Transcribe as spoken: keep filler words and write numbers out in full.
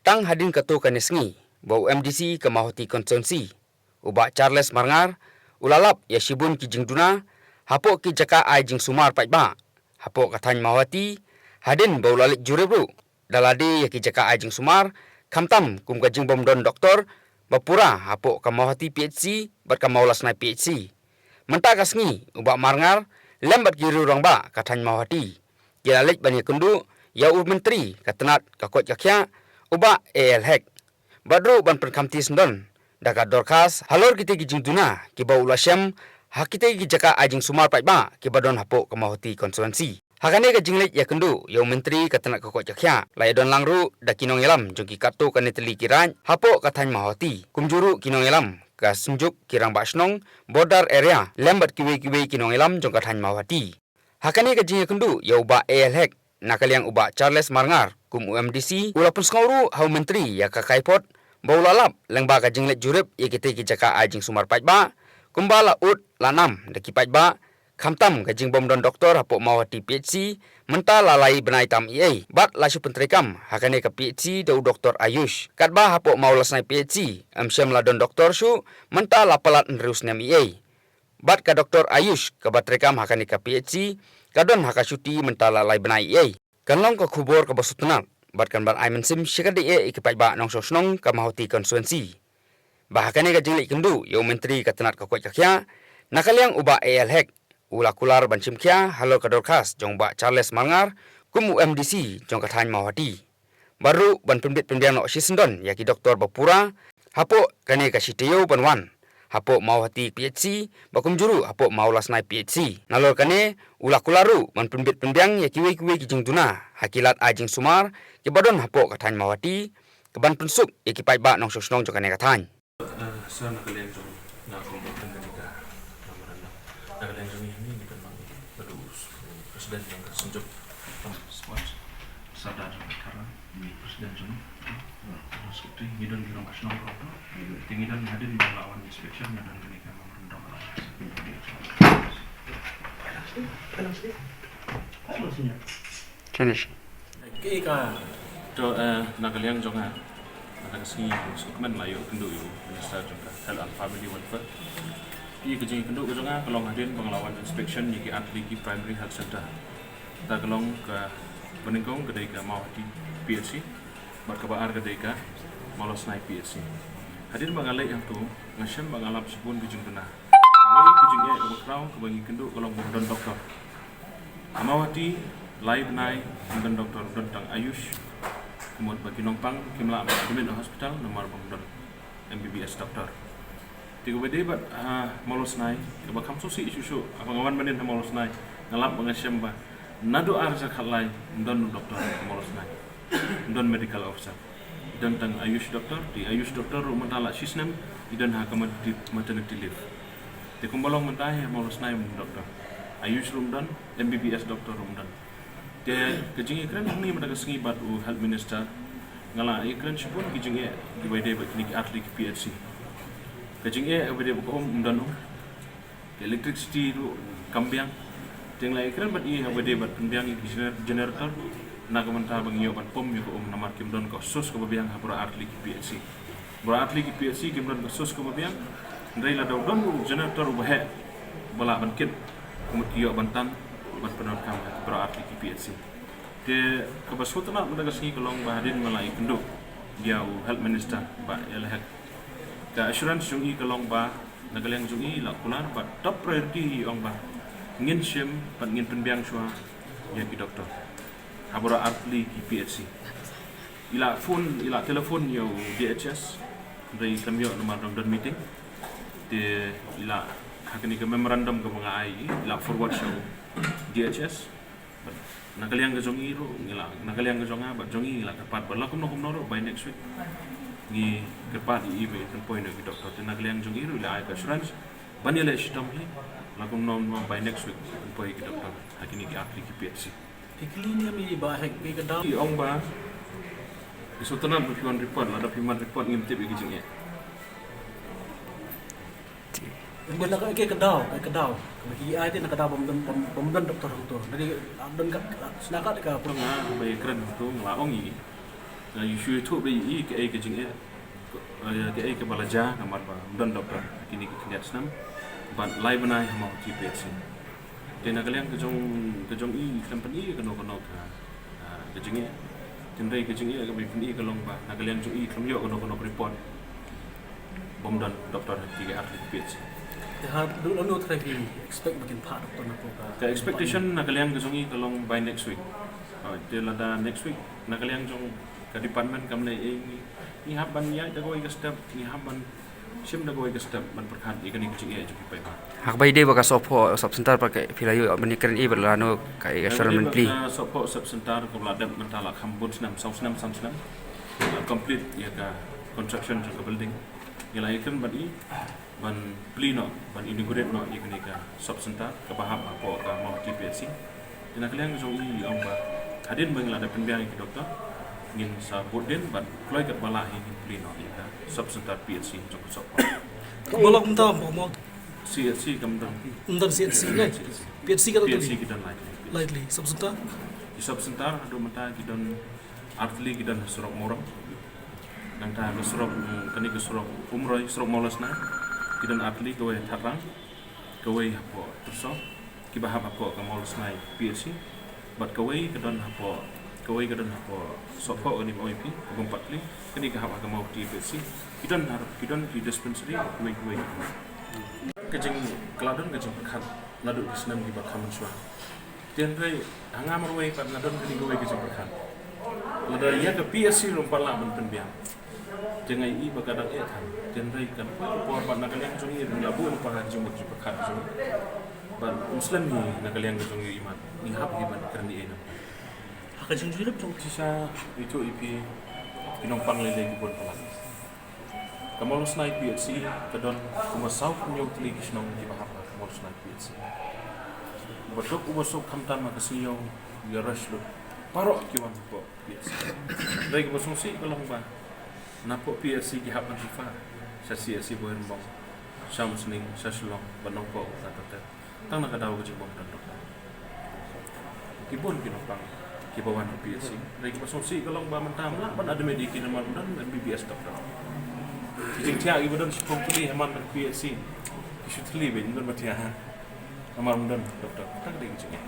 Tang hadien katto katne sngi ba u M D C ka Mawhati Constituency, u Bah Charles Marngar, u la lap ïa shibun ki jingduna hapoh ki jaka ai jingsumar paidbah hapoh ka thaiñ Mawhati, hadien ba u la leit jurip ruh da lade ïa ki jaka ai jingsumar, khamtam kum ka jingbym don doktor ba pura hapoh ka Mawhati P H C bad ka Mawlasnai P H C. Mynta ka sngi u Bah Marngar lem bad ki riew rangbah ka thaiñ Mawhati ki la leit ban ïakynduh ïa u Myntri ka tnat ka koit ka khiah, u Bah A L Hek, bad ruh ban pynkhamti syndon da ka dorkhas halor kitei ki jingduna kiba u la shem ha kitei ki jaka ai jingsumar paidbah kiba don hapoh ka Mawhati Constituency. Ha kane ka jingleit ïakynduh ïa u Myntri ka tnat ka koit ka khiah, la ïadon lang ruh da ki nongïalam jong ki katto katne tylli ki raid hapoh ka thaiñ Mawhati, kumjuh ruh ki nongïalam ka Synjuk ki Rangbah Shnong Border Area lem bad kiwei kiwei ki nongïalam jong ka thaiñ Mawhati. Ha kane ka jingïakynduh ïa u Bah A L Hek, na ka liang u Bah Charles Marngar kum u M D C u la pynsngew ruh ha u Myntri ïa ka kaiphod ba u la lap lyngba ka jingleit jurip ïa kitei ki jaka ai jingsumar paidbah, kumba la ud la nam da ki paidbah, khamtam ka jingbym don doktor hapoh Mawhati P H C mynta la lai bnai tam eiei, bad la shu pyntreikam ha kane ka P H C da u Doktor Ayush, katba hapoh Mawlasnai P H C ym shym la don doktor shuh mynta la palat hynriew snem eiei. Bad ka Doktor Ayush kaba treikam ha kane ka P H C ka don ha ka shuti mynta la lai bnai eiei. Kan long ka khubor kaba sngewtynnat bad kan ban ai mynsiem shikatdei ïa ki paidbah nongshong shnong ka Mawhati Constituency ba ha kane ka jingleit kynduh ïa u Myntri ka tnat ka koit ka khiah, na ka liang u Bah A L Hek u la kular ban shim khia halor ka dorkhas jong u Bah Charles Marngar kum u M D C jong ka thaiñ Mawhati, bad ruh ban pynbit pynbiang noh shisyndon ïa ki doktor ba pura hapoh kane ka shi taïew ban wan hapoh Mawhati P H C bad kumjuh ruh hapoh Mawlasnai P H C. Nalor kane u la kular ruh ban pynbit pynbiang ïa kiwei kiwei ki jingduna ha ki lad ai jingsumar kiba don hapoh ka thaiñ Mawhati, ka ban pynsuk ïa ki paidbah nongshong shnong jong kane ka thaiñ. Eh, sa na ka liang jong nga kum u tang kane ka memorandum. Na ka liang jong ngi hangne ngi pynbang ïa u president jong ka Synjuk, um, Squad, Sardar jong ka Khara, ngi president jong ngi, uh, secretary, ngi don ki rangbah shnong ruh, te ngi don hadien ba la wan inspection, ngi don kane ka memorandum. Finish. Ki ka to, eh, na ka liang jong nga, na ka sngi sukmen la ïoh kynduh ïa u Minister jong ka Health and Family Welfare. Ki ka jingkynduh ka jong nga ka long hadien ba nga la wan inspection ïa ki artylli ki Primary Health Center. Ta ka long ka banyngkong ka dei ka Mawhati P H C, bad kaba ar ka dei ka Mawlasnai P H C. Hadien ba nga leit hangto nga shem ba nga lap shibun ki jingduna. Kawei ka jingeh kaba khraw kaba ngi kynduh ka long ba ym don doktor. Ha Mawhati lai bnai ym don doktor, don tang Ayush. Ka mut ba ki nongpang kim lah ban admit ha hospital namar ba ym don M B B S doktor. Te kaba dei bad ha Mawlasnai kaba kham sngewsih shuh shuh, haba nga wan mynnin ha Mawlasnai nga lap ba nga shem ba naduh ar hajar khatlai ym don doktor ha Mawlasnai. Ym don medical officer. Don tang Ayush doktor, te Ayush doktor ruh mynta la shisnem i don ha ka maternity, maternity leave. Te kumba long mynta hi ha Mawlasnai ym don doktor. Ayush ruh ym don, M B B S doktor ruh ym don. Te ka jingïakren hangne mynta ka sngi bad u Health Minister, nga la ïakren shibun ki jingeh kiba ïadei bad kine ki artylli ki P H C. Ka jingeh kaba ïadei bad ka um ym don um. Ka electricity ruh kam biang. Te nga la ïakren bad i haba dei ban pynbiang ïa ki gener-, generator. Na ka bynta ba ngi ïoh ban pump ïa ka um namar kim don ka source kaba biang ha baroh artylli ki P H C. Baroh artylli ki P H C kim don ka source kaba biang. Hynrei lada u don u generator uba heh ba lah ban kit, ka mut ki ïoh ban tan ban pyndonkam ha baroh artylli ki P H C. Te kaba sngewtynnat mynta ka sngi ka long ba hadien ba la ïakynduh ïa u Health Minister Bah A L Hek, ka assurance jong i ka long ba na ka liang jong i i la kular ba top priority i ong ba ngin shim bad ngin pynbiang shuwa ïa ki doktor ha baroh artylli ki P H C. I la phone, i la telephone ïa u D H S, hynrei i khlem ïoh namar dang don meeting. Te i la, ha kane ka memorandum kaba nga ai i, i la forward sha u D H S. Bad na ka liang ka jong i ruh ngi la, na ka liang ka jong nga bad jong i ngi la kyrpad ba la kumno kumno ruh by next week ngi kyrpad ïa i ba in pynpoi noh ki doktor. Te na ka liang jong i ruh i la ai ka assurance ban ïaleh shitom hi, la kumno kumno by next week in pynpoi ki doktor ha kine ki artylli ki P H C. Te kylli ne em i Bah Hek, phi ka daw? I ong ba i sngewtynnat ba phi wan report, lada phim wan report ngim tip ïa ki jingeh. Ym dei la ka, ka daw, ka daw. Ka ki ai te na ka daw bym don, bym, bym don doktor hangto. Dei, ah, don ka, ah, sna ka, ka pyrshah. Nga ba ïakren hangto nga la ong ïa i Nga ïohi ïathuh ba i kaei ka jingeh, eh, kaei kaba la jia namar ba ym don doktor kine ki khyndiat snem bad lai bnai ha Mawhati P H C. Te na ka liang ka jong, ka jong i khlem pyni kano kano ka, ah, ka jingeh. Hynrei ka jingeh kaba i pyni ka long ba na ka liang jong i khlem ïoh kano kano ka report ba ym don doktor ha ki artylli ki P H C. Te ha, dei lano trai phi expect ba kin phah doktor na ko ka? Ka expectation na ka liang ka jong i ka long by next week. Ah, te lada next week na ka liang jong ka department kam leh ei, ngi, ngi hap ban ïaid da kawei ka step, ngi hap ban shim da kawei ka step ban pyrkhat ïa kane ka jingeh jong ki paidbah. Ha kaba ïadei bad ka Sohphoh Sub Centre pat, ka phi la ïoh ban ïakren ïa i bad lano ka assurance ban plie? Ka Sohphoh Sub Centre kaba la dep mynta la kham bun snem, saw snem, san snem. La complete ïa ka construction jong ka building. Ngi la ïakren bad i ban plie noh, ban inaugurate noh ïa kane ka Sub Centre kaba hap hapoh ka Mawhati P H C. Te na ka liang jong i ong ba hadien ba ngi la dep pynbiang ïa ki doktor, ngin sa bud dien bad kloi katba lah hi ngin plie noh ïa ka Sub Centre P H C jong ka Sohphoh. Ka ba long mynta mo mo C H C kam don. Ym don C H C ne? C H C. P H C ka don. P H C ki don lai tylli. Lai tylli. Sub Centre? Ki Sub Centre haduh mynta ki don artylli, ki don ha surok Mawrong. Nangta ka surok, mm, kane ka surok Umroi, surok Mawlasnai, ki don artylli, kawei Thadrang, kawei hapoh Tursok, kiba hap hapoh ka Mawlasnai P H C, bad kawei ka don hapoh, kawei ka don hapoh Sohphoh, kane ba ong ïa phi, ka Bumpat Pli, kane ka hap ha ka Mawhati P H C. Ki don har, ki don ki dispensary, kawei kawei. Ka jing, ka la don ka jingpyrkhat naduh ki snem kiba kham mynshuwa. Te hynrei ha nga marwei pat nga don kane kawei ka jingpyrkhat. Lada ïa ka P H C ruh ym pat lah ban pynbiang, te nga i ba ka dang eh than. Te hynrei kan poi ka por bad na ka liang jong i ruh la bun paha ka jingmut jingpyrkhat jong i. Bad ym slem hi na ka liang jong i, i mat, ngi hap hi ban kren ei ei namar ha ka jingjurip jong. Shisha ïathuh ïa phi ki nongpang lei lei ki bun palat. Ka Mawlasnai P H C ka don kumba saw hynñiew tylli ki shnong kiba hap ha ka Mawlasnai P H C. Ba duk uba suk khamtam ha ka sngi ïoh ïa rush lut baroh ki wan hapoh P H C. Hynrei kaba sngewsih ka long ba napoh P H C ki hap ban refer sha C H C Bhoirymbong, sha Umsning, sha Shillong bad Nongpoh, uta ter ter. Tang na ka daw ka jingbym don doktor. Ki bun ki nongpang kiba wan ha P H C. Hynrei kaba sngewsih ka long ba mynta ym lah ban admit ïa ki namar ym don M B B S doktor. Ki jingthiah kiba don shiphew tylli ha man ka P H C, ki shu thylli beit, ym don ba thiah namar ym don doktor. Kata ka dei ka jingeh.